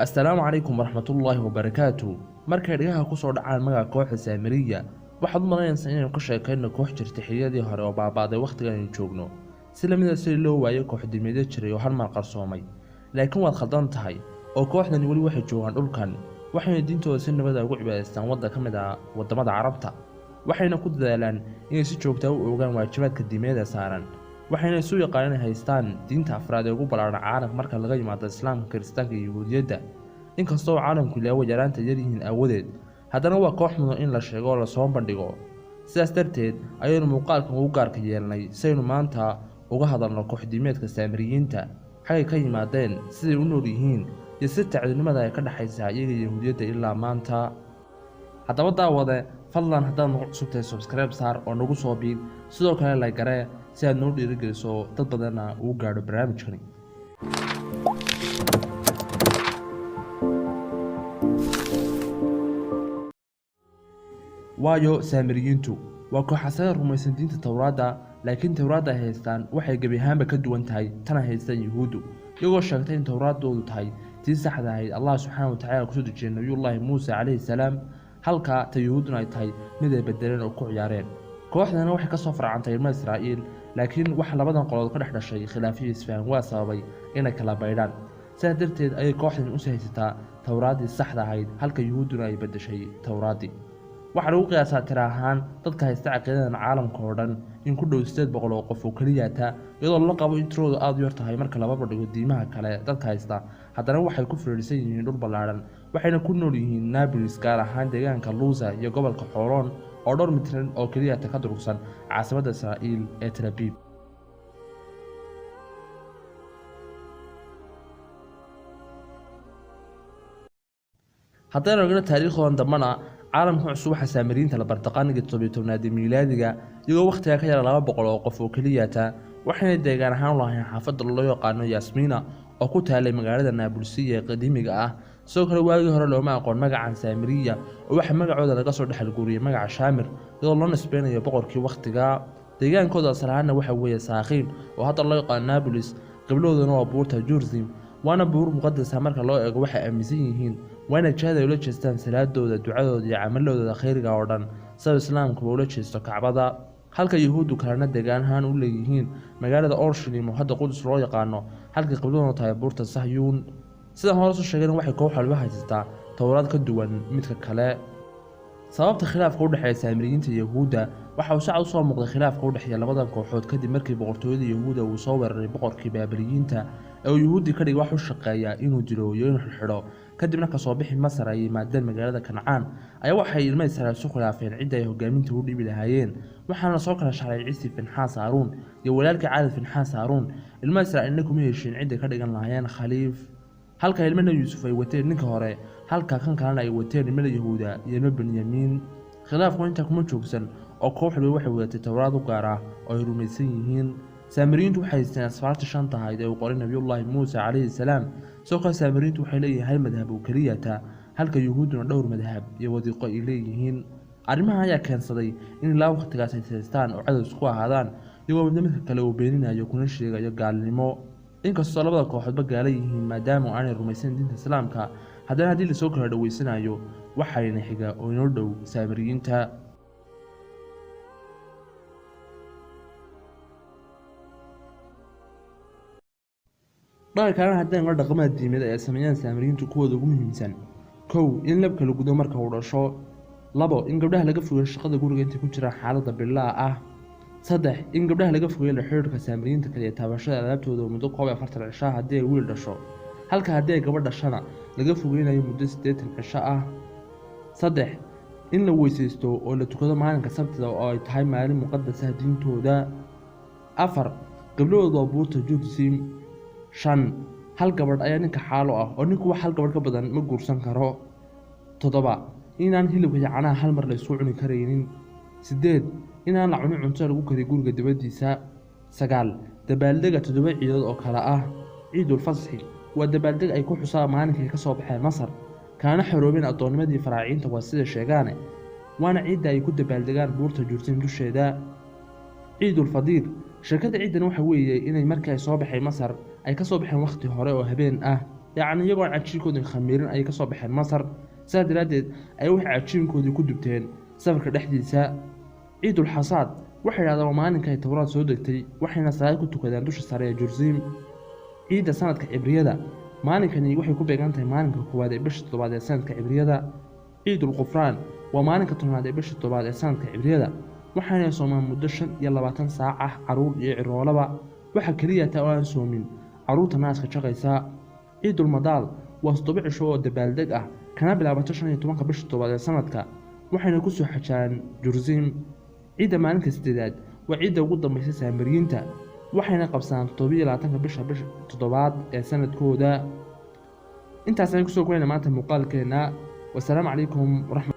Assalaamu calaykum waraxmatullaahi wabarakaatu. Markay dhagaha ku soo dhacaan magaca kooxda Saamiriya, waxaad u malaynaysaa inaynu ka sheekayno koox jirtay xilliyadii hore oo baaba'day wakhtigan aynu joogno, si lamid ah sidii loo waayay koox diimeedyo jiray oo hal mar qarsoomay. Laakiin waad khaldan tahay, oo kooxdani weli waxay joogaan dhulkan, waxayna diintooda si nabad ah ugu cibaadaystaan waddan ka mid ah waddamada Carabta, waxayna ku dadaalaan inay si joogta ah u ogaan waajibaadka diimeed ee saaran, waxayna isu yaqaanaan inay haystaan diinta afraad ee ugu ballaaran caalamka marka laga yimaado Islaamka, Kiristaanka iyo Yahuudiyadda. Inkastoo caalamku ilaawo yaraanta yar yihiin aawadeed, haddana waa koox mudan in la sheego oo lasoo bandhigo. Sidaas darteed ayaynu muuqaalkan ugu gaarka yeelnay si aynu maanta uga hadalno koox diimeedka Saamiriyiinta, xagay ka yimaadeen, siday u nool yihiin iyo si tacdinimada ay ka dhexaysa iyaga Yahuudiyadda ilaa maanta. Haddaba daawade, fadlan haddaad nagu cusub tahay subscribe saar oo nagu soo biir, sidoo kale like garee si aad noo dhiirigeliso, dad badanna uu gaadho barnaamijkani. Waayo Saamiriyiintu waa koox asaga rumaysan diinta Towraadda, laakiin Towraadda ay haystaan waxay gebi ahaanba ka duwan tahay tan ay haystaan Yuhuuddu, iyagoo sheegtay in Towraaddoodu tahay tii saxda ahayd Allah subxaana wa tacaala kusoo dejiyay Nabiyullaahi Muuse calayhi salaam, halka ta Yuhuudduna ay tahay mid ay bedeleen oo ku ciyaareen. Kooxdana waxay kasoo farcantay ilma Israa'iil, laakiin waxa labadan qolood ka dhex dhashay khilaafyo isfahan waa sababay inay kala baydhaan. Sidaas darteed ayay kooxdan usii haysataa Towraaddii saxda ahayd, halka Yuhuudduna ay bedeshay Towraaddii. Waxaa lagu qiyaasaa tira ahaan dadka haysta caqiidadan caalamka oo dhan in ku dhow 800 oo qof oo keliyaata, iyadoo la qabo in tiradoodu aada u yar tahay marka la barbardhigo diimaha kale dadka haysta. Haddana waxay ku firirsan yihiin dhul ballaadhan, waxayna ku nool yihiin Nablus, gaar ahaan deegaanka Luusa iyo gobolka Xooloon oo dhowr mitran oo keliyaata ka durugsan caasimadda Israa'iil ee Tel Aviv. Haddaynu eegno taariikhdan dambena, caalamka cusub waxaa Saamiriyiinta la bartay qarnigii 17aad ee miilaadiga, iyagoo wakhtigaa ka yara 200 oo qof oo keliyaata, waxayna deegaan ahaan u lahayn xaafadda loo yaqaano Yasmiina oo ku taalay magaalada Naabulsiya ee qadiimiga ah. Sidoo kale waagii hore looma aqoon magacan Saamiriya, oo waxaa magacooda laga soo dhexal guuriyey magaca Shaamir, iyadoo loo nisbeynayo boqorkii wakhtigaa. Deegaankooda asal ahaanna waxa weeye Saakhiim oo hadda loo yaqaano Naabulis, qibladooduna waa buurta Jurzim, waana buur muqadasa marka loo eego waxay aaminsan yihiin, waana jihada ay ula jeestaan salaadooda, ducadooda iyo camaladooda khayriga oo dhan, sida Islaamkuba ula jeesto Kacbada. Halka Yuhuuddu kalena deegaan ahaan u leeyihiin magaalada Orshalim oo hadda Qudus loo yaqaano, halka qibladuna tahay buurta Sahyuun. Sidaan hore soo sheegayna, waxay koox walba haysataa Towraad ka duwan midka kale. Sababta khilaafka u dhexeeya Saamiriyiinta iyo Yahuudda waxa uu si cad u soo muuqday khilaafka u dhexeeya labadan kooxood kadib markii boqortooyada Yahuudda uu soo weeraray boqorkii Baabiliyiinta ee uu Yuhuuddii ka dhigay wax u shaqeeya inuu dilo iyo inuu xidhxidho, kadibna kasoo bixi Masar ay yimaadeen magaalada Kancaan ayaa waxay ilma Israa'iil isu khilaafeen cidda ay hogaaminta u dhiibi lahaayeen, waxaana lasoo kala shaaray Ciisi Finxaas Haaruun iyo walaalkii Cali Finxaas Haaruun. Ilma Israa'iilna kuma heshiin cidday ka dhigan lahaayeen khaliif, halka ilma Nebi Yuusuf ay wateen ninka hore, halka kan kalena ay wateen ilmada Yahuuda iyo ilma Benyamiin. Khilaafku intaa kuma joogsan, oo koox waliba waxay wadatay Towraad u gaar ah oo ay rumaysan yihiin. Saamiriyiintu waxay haysteen asfaartii shanta ahayd ee uu qoray Nabiyullaahi Muuse calayhi salaam. Sidoo kale Saamiriyiintu waxay leeyihiin hal madhab oo keliyata, halka Yuhuudduna dhowr madhab iyo wadiiqo ay leeyihiin. Arrimaha ayaa keensaday in ilaa wakhtigaas ay haystaan oo cadow isku ahaadaan, iyagoo midna midka kale uu beeninayo kuna sheegayo gaalnimo. Inkastoo labada kooxoodba gaala yihiin maadaama aanay rumaysan diinta Islaamka, haddana haddii lasoo kala dhaweysanayo waxayna xiga oo inoo dhow Saamiriyiinta. Dhanka kalena haddii la dhaqamada diimeed ay sameeyaan Saamiriyiintu kuwooda ugu muhiimsan: 1, in labka la gudo marka uu dhasho. 2, in gabdhaha laga fogeeyo shaqada guriga intay ku jiraan xaaladda billaha ah. 3, in gabdhaha laga fogeeyo la xiriirka Saamiriyiinta kale iyo taabashada alaabtooda muddo 41 cisho ah haddii ay wiil dhasho, halka haddii ay gabadh dhashana laga fogeynayo muddo 80 cisho ah. 3, in la weysaysto oo la tukado maalinka Sabtida oo ay tahay maalin muqadas ah diintooda. 4, qibladooda waa buurta Jursim. 5, hal gabadh ayaa ninka xaalo ah, oo ninku wax hal gabadh ka badan ma guursan karo. 7, inaan hilibka iyo canaha hal mar la isku cuni karaynin. 8, inaan la cunin cuntada lagu kariyo guriga dibaddiisa. 9, dabaaldega 7 ciidood oo kale ah. Ciidul Fasxi waa dabaaldeg ay ku xusaan maalinkay ka soo baxeen Masar, kaana xoroobeen addoonnimadii Faraaciinta, waa sida sheegaane, waana ciidda ay ku dabaaldegaan buurta Jursim dusheeda. Ciidul Fadiir, sheekada ciidan waxa weeye inay markii ay soo baxeen Masar ay ka soo baxeen wakhti hore oo habeen ah. Yacni iyagoo aan cajiinkoodii khamiirin ayay kasoo baxeen Masar, sidaas daraaddeed ay waxay cajiinkoodii ku dubteen safarka dhexdiisa. Ciidul Xasaad waxay yidhahdaan waa maalinka ay Towraad soo degtay, waxayna salaad ku tukadaan dusha sare ee Jursiim. Ciidda sanadka Cibriyada, maalinkani waxay ku beegan tahay maalinka koowaad ee bisha toddobaad ee sanadka Cibriyada. Ciidul Qufraan waa maalinka 10aad ee bisha toddobaad ee sanadka Cibriyada, waxaana soomaan muddo 25 saac ah, caruur iyo ciroolaba. Waxa keliya taa oo aan soomin caruurta naaska jaqaysa. Ciidul Madaal waa 7 cisho oo dabaaldeg ah, kana bilaabato 15-ka bisha toddobaad ee sanadka, waxayna kusoo xajaan Jursiim. Ciidda maalinka sideedaad waa ciidda ugu dambaysa Saamiriyiinta, waxayna qabsadaan 27-ka bisha toddobaad ee sanadkooda. Intaas ayaan kusoo kobayna maanta muuqaalkeena. Wasalaamu calaykum waraxmat.